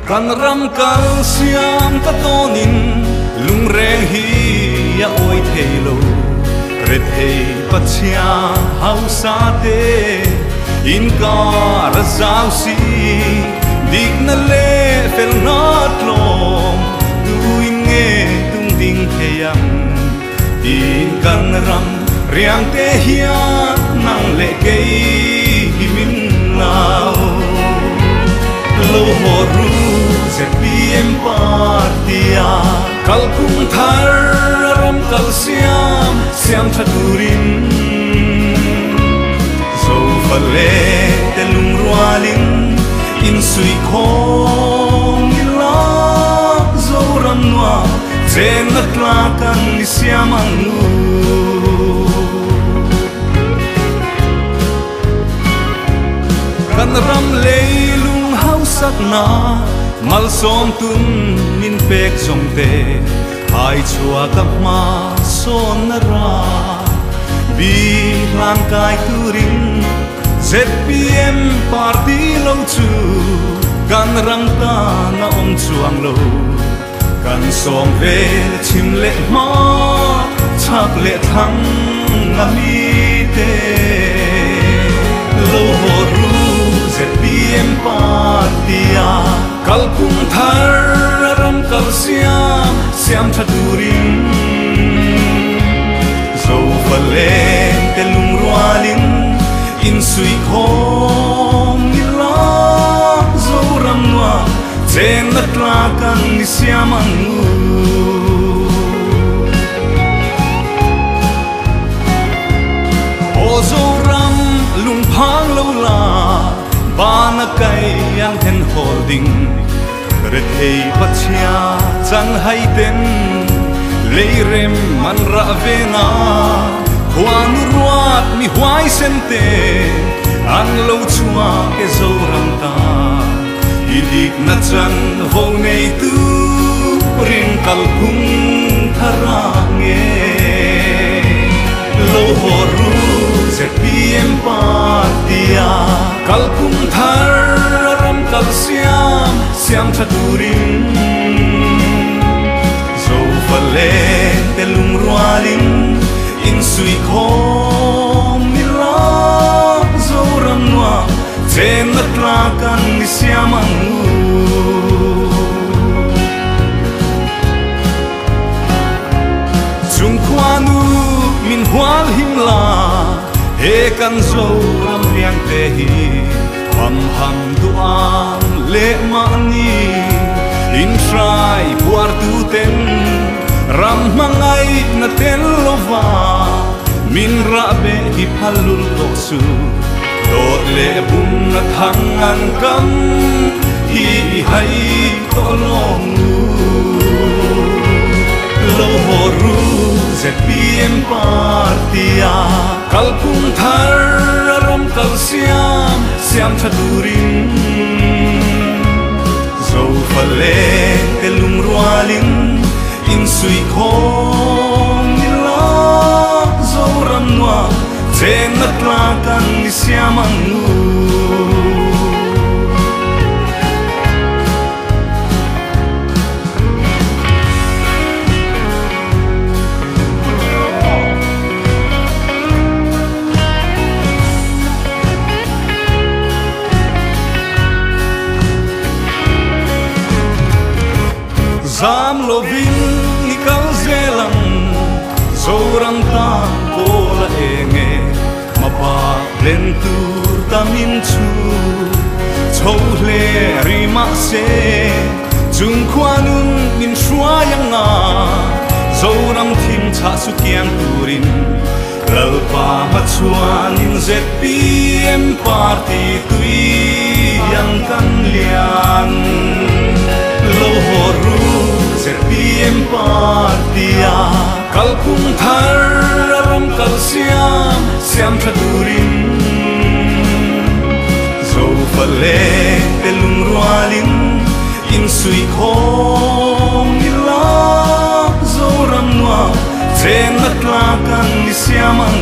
Kan ram kal siam ta tawnin lungreng hi a awi thei lo. Rethei pachhia hausa te inkar a zau si. Dikna leh felna tlawm tuin nge tung ding thei ang tiin kan ram riang te hian nang leh kei hi min nau. Lo haw ru ZPM party a kalphung thar ram kal siam siam tha turin. Zofale te lungrualin in sui khawm ila Zoram nuam chenna tlak an ni siam ang u. Kan ram leilung hausak na malsawm tun min pek zawng te hai chhuak a hma sawn na ra bi hlan kai turin ZPM party lo chu kan ram ta na awm chuang lo. Kan sawm ve chhim leh hma chhak leh thlang a mi te. Lo haw ru ZPM party a kalphung thar ram kal siam siam tha turin. Zofale te lungrualin in sui khawm ila Zoram nuam chenna tlak an ni siam ang u. Aw Zoram lungphang lo la bana kai ang hen holding rethei pachhia chan hai ten leirem man ra ve na khuanu ruat mi huai sen te an lo chua ke Zoram ta. Idik na chan vo nei tu rin kalphung thara nge. Lo haw ru ZPM party a kalphung thar ram kal siam siam tha turin. Zofale te lungrualin in sui khawm ila Zoram nuam chenna tlak an ni siam ang u. Chung khuanu min hual him la he kan Zoram riang te hi pam ham duang le ma ni in trai buar tu ten ram mangai na tel lova min ra be hi phalul to su. Dot le bum na thang an kam hi hai to long u. Lo haw ru ZPM party a kalphung thar ram kal siam siam tha turin. Zofale te lungrualin in sui khawm ila Zoram nuam chenna tlak an ni siam ang u. Zam lovin ni kal zelang Zoram ta kola enge mapa len tur tamin chu chho hle ri ma se chung khuanun min hruai nga Zoram thim cha su kiang turin lalpa ma chuanin ZPM party tui yang kan lian. Lo haw ru ZPM party a kalphung thar ram kal siam siam tha turin. Zofale te lungrualin in sui khawm ila Zoram nuam chenna tlak an ni siam ang